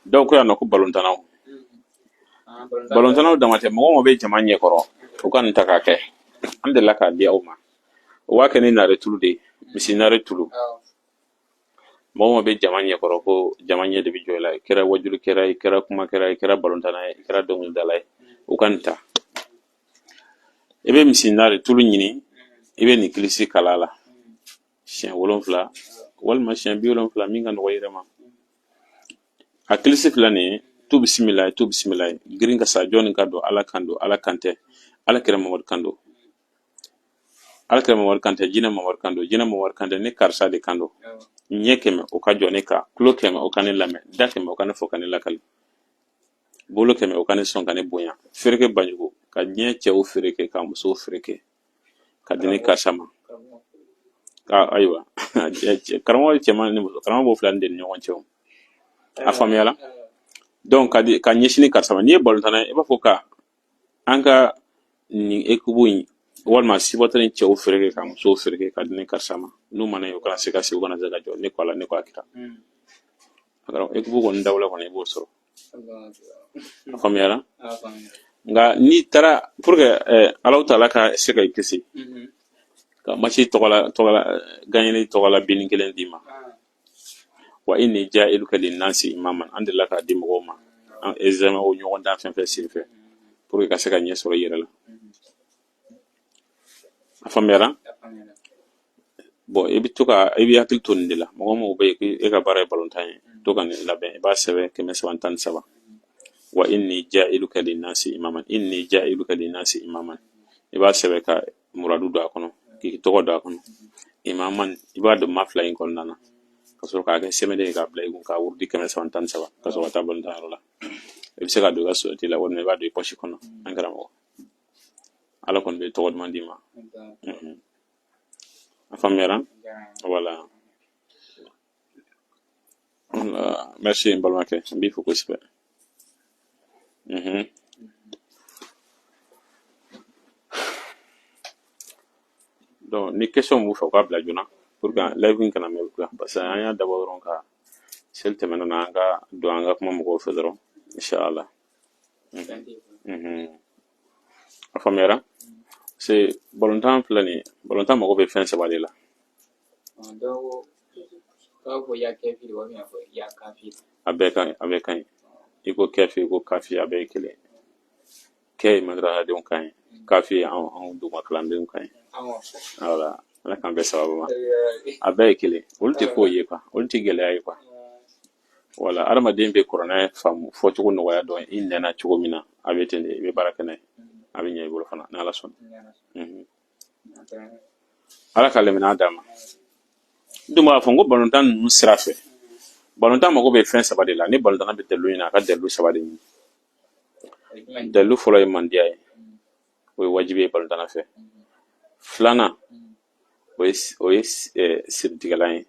Dɔw ko yan nɔ ko balontannaw, balontannaw dama tɛ, mɔgɔ mɔgɔ bɛ jama ɲɛkɔrɔ, u ka nin ta k'a kɛ. An delila k'a di aw ma. U b'a kɛ ni nare tulu de ye, misi nare tulu. Mɔgɔ mɔgɔ bɛ jama ɲɛkɔrɔ, ko jama ɲɛ de bɛ jɔ i la, i kɛra wajulikɛla ye, i kɛra kumakɛla ye, i kɛra balontanna ye, i kɛra dɔnkilidala ye, u ka nin ta. I bɛ misi nare tulu ɲini, i bɛ nin kilisi kala la siɲɛ 7 walima siɲɛ 70, min ka nɔgɔ i yɛrɛ ma. A kilisi filɛ nin ye: tu bisimilayi, tu bisimilayi, girin ka sa jɔnni ka don, Ala kan don, Ala kan tɛ, Ala kira Mamadu kan don, Ala kira Mamadu kan tɛ, jinɛ Mamadu kan don, jinɛ Mamadu kan tɛ, ne karisa de kan don. Ɲɛ 100 o ka jɔ ne kan, tulo 100 o ka ne lamɛn, da 100 o ka ne fɔ ka ne lakali, bolo 100 o ka ne sɔn ka ne bonya, fereke banjugu ka diɲɛ cɛw fereke ka musow fereke ka di ne karisa ma. Ayiwa, karamɔgɔ cɛman ni muso, karamɔgɔ b'o fila ni de ni ɲɔgɔn cɛ. O a faamuyala. Donc ka di ka ɲɛsin ni karisa ma. N'i ye balontanna ye, i b'a fɔ ka an ka nin ekipu in walima supporter ni cɛw fereke ka musow fereke ka di ne karisa ma, n'u mana ye, u kana se ka sigi, u kana se ka jɔ, ne ko Ala, ne ko a kira. A kɛra ekipu kɔni dawula kɔni, i b'o sɔrɔ. A faamuyara. Nka n'i taara pour que Alahu taala ka se ka i kisi ka match tɔgɔla tɔgɔla gagneli tɔgɔla bini kelen d'i ma, wa inni ja'iluka linnasi imaman, an delila k'a di mɔgɔw ma an examen o ɲɔgɔn dan fɛn fɛn senfɛ pour que ka se ka ɲɛ sɔrɔ i yɛrɛ la. A faamuyara. Bon, i bɛ to ka i bɛ hakili to nin de la. Mɔgɔ mɔgɔ bɛ yen e ka baara ye balontan ye, to ka nin labɛn, i b'a sɛbɛn 313, wa inni ja'iluka linnasi imaman, inni ja'iluka linnasi imaman. I b'a sɛbɛn ka muradu don a kɔnɔ, k'i tɔgɔ don a kɔnɔ, imaman, i b'a don ma fila in kɔnɔna na, ka sɔrɔ k'a kɛ sɛbɛnden ye k'a bila i kun, k'a wurudi 313, ka sɔrɔ ka taa balontan yɔrɔ la. I bɛ se ka don i ka sɔrɔti la, walima i b'a don i pɔsi kɔnɔ. An karamɔgɔ, Ala kɔni bɛ tɔgɔ duman d'i ma. A faamuyara. Voilà, voilà, merci n balimakɛ, n b'i fo kosɛbɛ. Donc ni question b'u fɛ, u k'a bila joona pour que live in kana mɛn, parce que an y'a dabɔ dɔrɔn ka seli tɛmɛna na, an ka don an ka kuma mɔgɔw fɛ dɔrɔn, inshallah. A faamuyara. C'est balontan filɛ nin ye, balontan mago bɛ fɛn saba de la. A bɛɛ ka ɲi, a bɛɛ ka ɲi. I ko kɛfi, i ko kafi, a bɛɛ ye kelen. Kɛ ye madrasadenw kan ye, kafi ye anw duguma kalandenw kan ye. Wala Ala k'an bɛɛ sababu ma. A bɛɛ ye kelen, olu tɛ foyi ye quoi, olu tɛ gɛlɛya ye quoi. Wala adamaden bɛ kuranɛ faamu fɔcogo nɔgɔya dɔn i nɛna cogo min na, a bɛ ten de, i bɛ baara kɛ n'a ye, a bɛ ɲɛ i bolo fana n'Ala sɔnna. Ala ka lemina d'a ma. N dun b'a fɔ n ko balontan ninnu sira fɛ, balontan mago bɛ fɛn saba de la. Ni balontanna bɛ dalilu ɲini, a ka dalilu saba de ɲini. Dalilu fɔlɔ ye mandiya ye, o ye wajibi ye balontanna fɛ. Filanan, o ye siritigɛlan ye,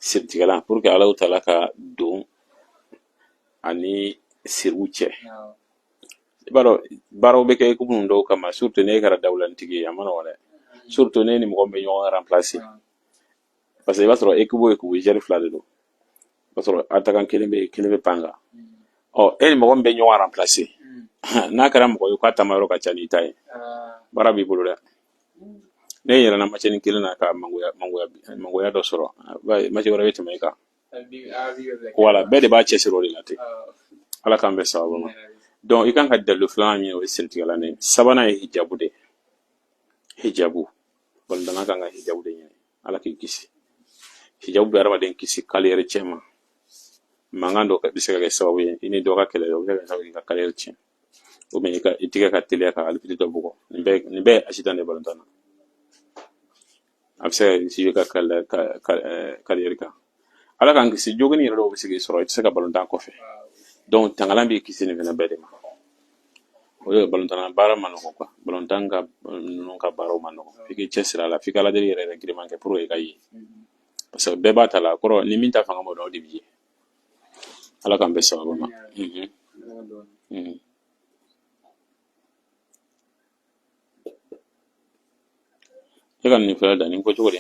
siritigɛlan pour que Alahu taala ka don ani siriw cɛ. I b'a dɔn baaraw bɛ kɛ équipe ninnu dɔw kama, surtout n'e kɛra dawulanitigi ye, a ma nɔgɔn dɛ, surtout ne ni mɔgɔ min bɛ ɲɔgɔn remplacer, parce que i b'a sɔrɔ équipe o équipe joueur fila de don, i b'a sɔrɔ attaquant kelen bɛ yen, kelen bɛ pan kan. Ɔ e ni mɔgɔ min bɛ ɲɔgɔn remplacer, n'a kɛra mɔgɔ ye k'a taama yɔrɔ ka ca n'i ta ye, baara b'i bolo dɛ. Ne yɛlɛnna match ni kelen na ka mangoya mangoya mangoya dɔ sɔrɔ, match wɛrɛ bɛ tɛmɛ e kan. Wala bɛɛ de b'a cɛsiri o de la ten. Ala k'an bɛn sababu ma. Donc i kan ka dalilu filanan min ye, o ye siritigɛlan de ye. Sabanan ye hijabu de ye. Hijabu, balontanna kan ka hijabu de ɲini, Ala k'i kisi. Hijabu bɛ adamaden kisi carrière tiɲɛ ma. Mankan dɔ bɛ se ka kɛ sababu ye i ni dɔ ka kɛlɛ, o bɛ se ka kɛ sababu ye k'i ka carrière tiɲɛ, ou bien i tigɛ ka teliya ka arbitre dɔ bugɔ. Nin bɛɛ ye accident de balontan na. A bɛ se ka i ka carrière kan. Ala k'an kisi, jogini yɛrɛ dɔw bɛ se k'i sɔrɔ, i tɛ se ka balontan kɔfɛ. Donc tangalan b'i kisi nin fɛnɛ bɛɛ de ma. O de balontan baara ma nɔgɔn quoi, balontan ka ninnu ka baaraw ma nɔgɔn. F'i k'i cɛsiri a la, f'i ka Ala deli yɛrɛ yɛrɛ giriman kɛ pour que i ka ye, parce que bɛɛ b'a ta la, a kɔrɔ ni min ta fanga ma dɔn, o de b'i ye. Ala k'an bɛn sababu ma. E ka nin filɛ da nin ko cogo di?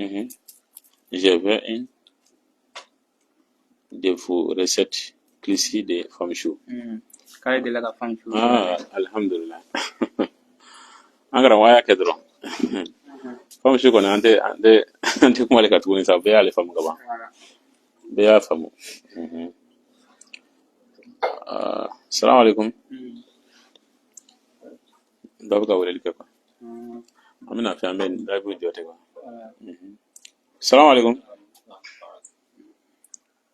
J'ai vu une de vos recettes cliché de femme chou. K'ale delila ka femme chou. Ah, alhamdulillah. An karamɔgɔ y'a kɛ dɔrɔn. Femme chou kɔni an tɛ kuma ale kan tuguni sa, bɛɛ y'ale faamu ka ban. Bɛɛ y'a faamu. Ah, salam alaikum. Dɔ bɛ ka weleli kɛ quoi. An bɛna fɛn an bɛ live jɔ ten quoi. Salam alaikum.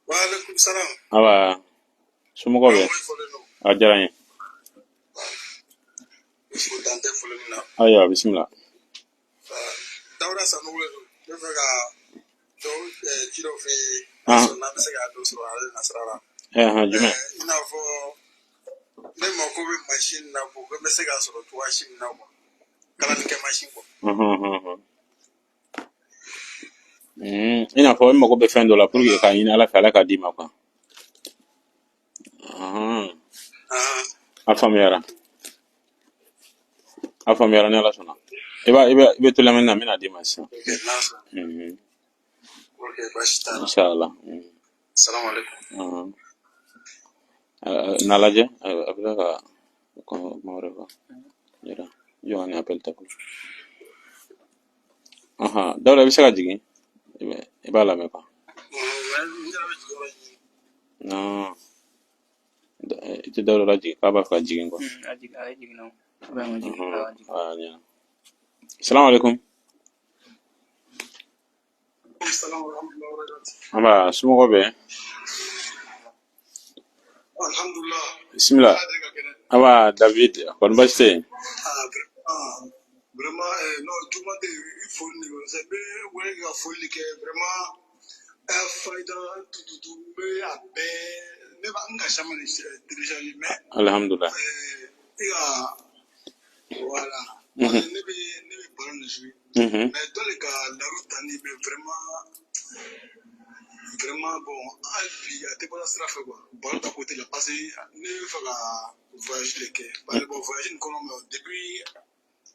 Waaleykum salam. Awa, somɔgɔw bɛ? A diyara n ye. Fo dan tɛ foli min na. Ayiwa, bisimila. Dawuda Sanogo de don. N bɛ fɛ ka dɔ ci dɔ f'i ye. N'a sɔrɔ n'an bɛ se k'a dɔ sɔrɔ ale nasira la. Jumɛn? I n'a fɔ ne mako bɛ mansin na ko n bɛ se k'a sɔrɔ cogoya si min na quoi. Kalalikɛ mansin quoi. I n'a fɔ i mago bɛ fɛn dɔ la pour que k'a ɲini Ala fɛ Ala k'a d'i ma quoi. A faamuyara. A faamuyara ni Ala sɔnna. I bɛ to lamɛnni na, n bɛna d'i ma sisan. Ok, n'a sɔrɔ. Ok, baasi t'a la. Inshallah. Salam alaikum. Na lajɛ a bɛ ka kuma wɛrɛ fɔ. Yɛrɛ jɔ ka nin appel ta fɔlɔ. Dawuda, i bɛ se ka jigin? I b'a lamɛn quoi. N yɛrɛ bɛ jigin yɔrɔ ɲini. Non. I tɛ Dawuda lajigin k'a b'a fɛ ka jigin quoi. A jigin, a ye jiginna o. Ou bien a ma jigin, a jigin. A ɲɛna. Salam alaikum. Salam wa rahmatullahi wa barakatuh. An ba, somɔgɔw bɛ? Alhamdulillah. Bisimila. Ala de ka kɛnɛ. Aba David, kɔni baasi tɛ yen? Ah, vraiment, vraiment, non, juguman tɛ i foli nin kɔnɔ. N bɛ wele ka foli kɛ vraiment. Fayida tututu n bɛ a bɛɛ ne b'a n ka caman de télécharger mais Alhamdulillah. E ka voilà parce que ne bɛ ballon de jouer mais dɔ de ka laru tani mais vraiment vraiment bon hali bi a tɛ bɔ sira fɛ quoi ballon ta côté la parce que ne bɛ fɛ ka voyage de kɛ parce que bon voyage nin kɔnɔ mais depuis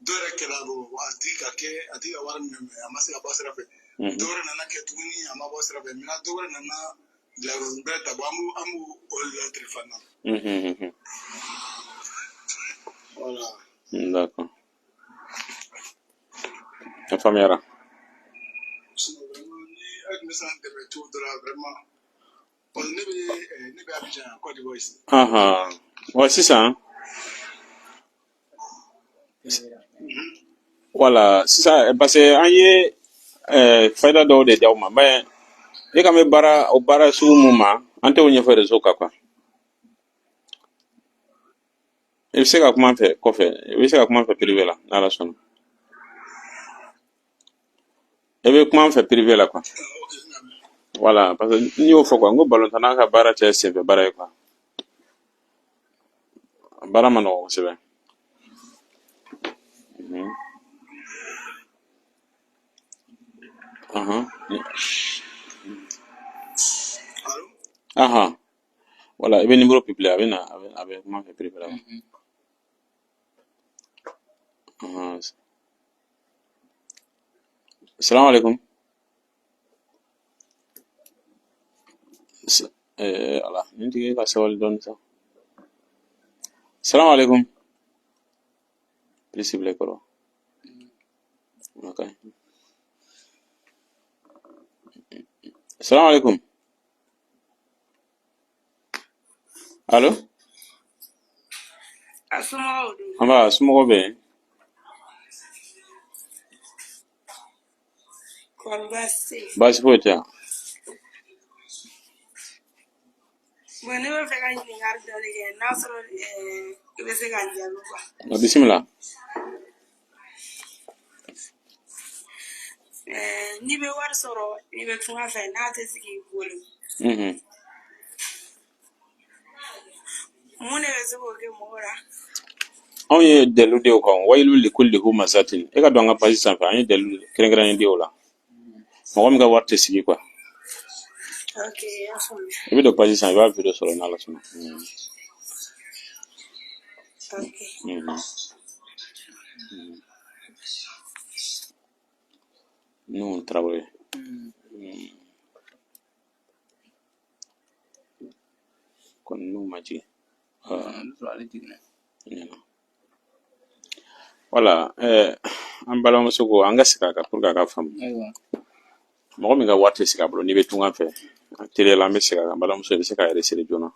dɔ yɛrɛ kɛra bon a tigi ka kɛ a tigi ka wari minɛ mais a ma se ka bɔ sira fɛ. Dɔ wɛrɛ nana kɛ tuguni a ma bɔ sira fɛ maintenant dɔ wɛrɛ nana laru bɛɛ ta bon an b'o o de la téléphone na. Voilà. D'accord. A faamuyara. Sinon vraiment ni aw tun bɛ se k'an dɛmɛ cogo dɔ la vraiment parce que ne bɛ Abidjan Côte d'Ivoire ici. Wa sisan, voilà, sisan parce que an ye fayida dɔw de di aw ma mais e ka bɛ baara o baara sugu mun ma, an t'o ɲɛfɔ réseau kan quoi. I bɛ se ka kuma n fɛ kɔfɛ, i bɛ se ka kuma n fɛ privé la n'Ala sɔnna. I bɛ kuma n fɛ privé la quoi. Ah, ok, n y'a mɛn. Voilà, parce que n y'o fɔ quoi, n ko balontanna ka baara tɛ senfɛ baara ye quoi. A baara ma nɔgɔn kosɛbɛ. Allo. Voilà, i bɛ numéro publier, a bɛ na a bɛ kuma n fɛ privé la. Salam alaikum. Ala, nin tigi ka sabali dɔɔni sa. Salam alaikum. Plus bila kɔrɔ. Ok. Salam alaikum. Allo. A somɔgɔw dun? An ba, somɔgɔw bɛ yen? Kɔri baasi tɛ yen? Baasi foyi tɛ yan. Bon, ne bɛ fɛ ka ɲininkali dɔ de kɛ n'a sɔrɔ i bɛ se ka n jaabi quoi. Bisimila. N'i bɛ wari sɔrɔ n'i bɛ tunga fɛ n'a tɛ sigi i bolo. Mun de bɛ se k'o kɛ mɔgɔ la? Anw ye dalilu di o kan, wayilu likulli humazatin. E ka don an ka page sanfɛ, an ye dalilu kɛrɛnkɛrɛnnen di o la. Mɔgɔ min ka wari tɛ sigi quoi. Ok, n y'a faamuya. I bɛ don page sanfɛ, i b'a vidéo sɔrɔ n'Ala sɔnna. Ok. Nuhu Tarawele. Kɔni Nuhu ma jigin. Ale jiginna. Ɲɛna. Wala an balimamuso ko an ka segin a kan pour que a ka faamu. Ayiwa. Mɔgɔ min ka wari tɛ sigi a bolo n'i bɛ tunga fɛ, teliya la an bɛ segin a kan, balimamuso i bɛ se k'a yɛrɛ siri joona.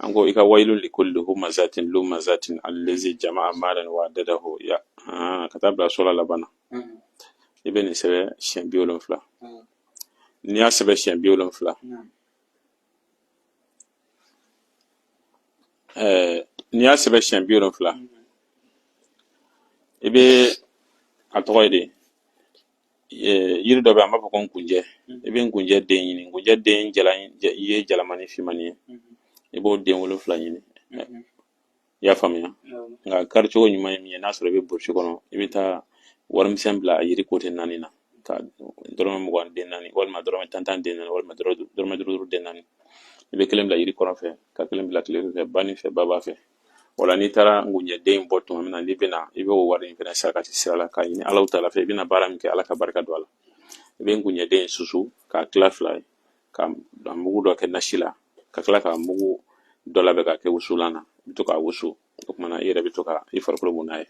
An ko i ka wayilu likulli humazatin lumazatin allazi jama'a malan wa addadahu ya ka taa bila sura laban na. I bɛ nin sɛbɛn siɲɛ 70. N'i y'a sɛbɛn siɲɛ 70, n'i y'a sɛbɛn siɲɛ 70, i bɛ a tɔgɔ ye di, yiri dɔ bɛ yen an b'a fɔ ko nkunjɛ, i bɛ nkunjɛ den ɲini. Nkunjɛ den jalan ye jalamani finmani ye, i b'o den 7 ɲini. I y'a faamuya? Nka karicogo ɲuman ye min ye, n'a sɔrɔ i bɛ burusi kɔnɔ, i bɛ taa warimisɛn bila a yiri côté naani na, ka dɔrɔmɛ 20 den naani, walima dɔrɔmɛ tan tan den naani, walima dɔrɔmɛ duuru duuru den naani. I bɛ kelen bila yiri kɔrɔn fɛ, ka kelen bila tilebin fɛ, banin fɛ, baba fɛ. O la n'i taara ngunjɛ den bɔ tuma min na, n'i bɛna, i b'o wari in fɛnɛ sarakati sira la k'a ɲini Alahu taala fɛ, i bɛna baara min kɛ, Ala ka barika don a la. I bɛ ngunjɛ den susu k'a tila fila ye, ka mugu dɔ kɛ nasi la, ka tila ka mugu dɔ labɛn k'a kɛ wusulan na. I bɛ to k'a wusu. O tuma na i yɛrɛ bɛ to ka i farikolo mun n'a ye.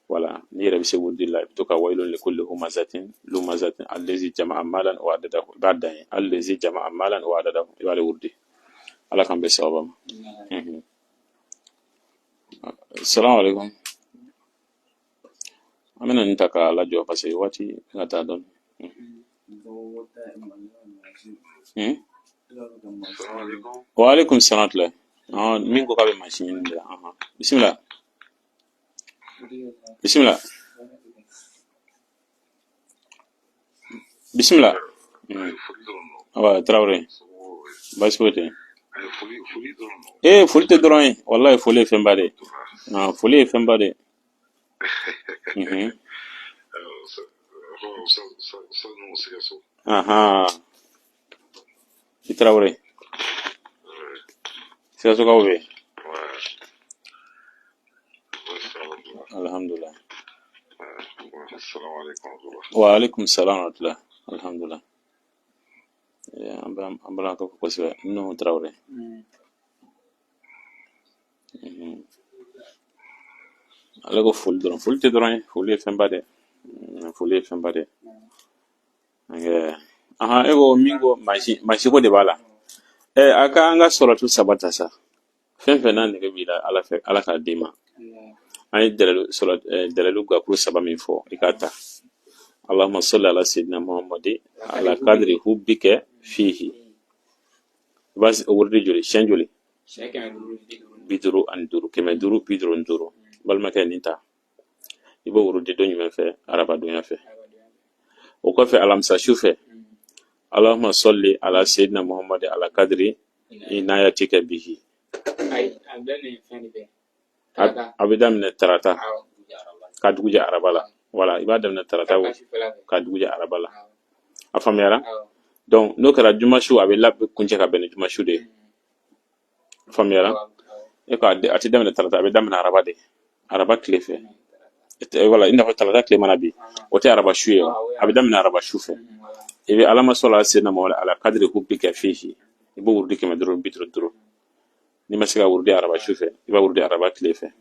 Wala n'i yɛrɛ bɛ se wurudi la, i bɛ to ka waylun likulli humazatin lumazatin allazi jama'a malan wa adadahu, i b'a dan ye allazi jama'a malan wa adadahu, i b'ale wurudi. Ala k'an bɛn sababa ma. Salamu alaikum. An bɛna nin ta k'a lajɔ parce que waati bɛ ka taa dɔɔni. Wa alaikum salam tila. Min ko k'a bɛ mansin ɲini de la. Bisimila. Bisimila. Bisimila. Awa Tarawele. Baasi foyi tɛ. Ee, foli tɛ dɔrɔn ye. Walayi foli ye fɛnba de ye. Foli ye fɛnba de ye. Ahan. I Tarawele. Sikasokaw bɛ yen. Alhamdulillah. Wa alaikum salam wa rahmatullah. Alhamdulillah. An bɛ an balimakɛ fo kosɛbɛ. Nuhu Tarawele. Ale ko foli dɔrɔn. Foli tɛ dɔrɔn ye. Foli ye fɛnba de ye. Foli ye fɛnba de ye. Ahan, e ko min ko mansin ko de b'a la. A ka an ka sɔrɔtu saba ta sa. Fɛn fɛn n'a nege b'i la Ala fɛ, Ala k'a d'i ma. An ye dɛlɛlu gakuru saba min fɔ, i k'a ta. Allahumma salli ala sayyidina Muhammadi ala kadri hubbika fihi. I b'a wurudi joli? Siɲɛ joli? 55, 555. Balimakɛ nin ta. I b'o wurudi don jumɛn fɛ? Arabadonya fɛ. O kɔfɛ alamisa su fɛ, Allahumma salli ala sayyidina Muhammadi ala kadri inayatika bihi. A bɛ daminɛ tarata ka dugu jɛ araba la. Wala i b'a daminɛ tarata ka dugu jɛ araba la. A faamuyara? Donc n'o kɛra juma su, a bɛ kuncɛ ka bɛn ni juma su de ye. A faamuyara? E ko a tɛ daminɛ tarata, a bɛ daminɛ araba de, araba tile fɛ. Wala i n'a fɔ tarata tile mana bin, o tɛ araba su ye wa? A bɛ daminɛ araba su fɛ. I bɛ Allahumma salli ala sayyidina Muhammad ala kadri hubbika fihi, i b'o wurudi 555. N'i ma se ka wurudi araba su fɛ, i b'a wurudi araba tile fɛ.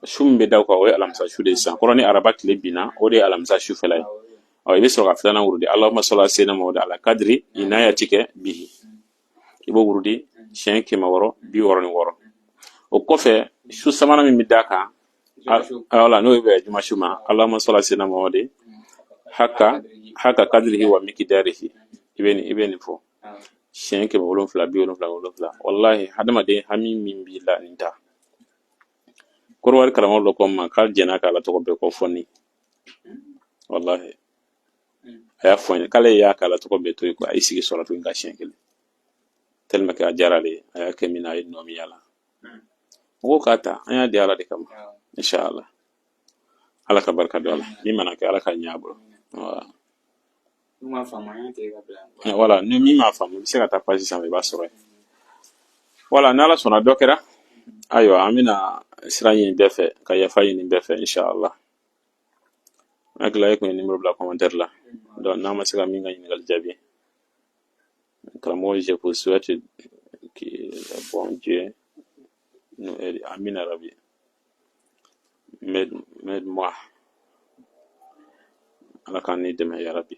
Su min bɛ da o kan, o ye alamisa su de ye sisan. Kɔrɔ ni araba tile binna, o de ye alamisa su fɛla ye. Ɔ, i bɛ sɔrɔ ka filanan wurudi Allahumma salli ala sayyidina Muhammad ala kadri inayatika bihi, i b'o wurudi siɲɛ 666. O kɔfɛ su sabanan min bɛ d'a kan, wala n'o ye bɛn juma su ma, Allahumma salli ala sayyidina Muhammad haka kadrihi wa miqdarihi, i bɛ nin fɔ siɲɛ 777. Walahi, hadamaden hami min b'i la, nin ta. Korowari karamɔgɔ dɔ ko n ma k'a jɛn'a ka Ala tɔgɔ bɛɛ kɔ fɔ ni walahi a y'a fɔ n ye k'ale y'a ka Ala tɔgɔ bɛɛ to yen ko a y'i sigi sɔrɔ tuguni ka siɲɛ kelen, tellement que a diyara ale ye, a y'a kɛ min na, a ye nɔ min y'a la. Mɔgɔw k'a ta, an y'a di Ala de kama. Inshallah, Ala ka barika don a la. Min mana kɛ, Ala ka ɲɛ a bolo. Wala ni min m'a faamu, i bɛ se ka taa page sanfɛ, i b'a sɔrɔ yen. Wala n'Ala sɔnna dɔ kɛra, ayiwa, an bɛna sira ɲini bɛɛ fɛ ka yafa ɲini bɛɛ fɛ, inshallah. N hakili la e kun ye numéro bila commentaire la. Donc n'a ma se ka min ka ɲininkali jaabi, karamɔgɔ, je vous souhaite que le bon Dieu nous aide. Amina rabi. M'aide-moi. Ala k'an ni dɛmɛ yarabi.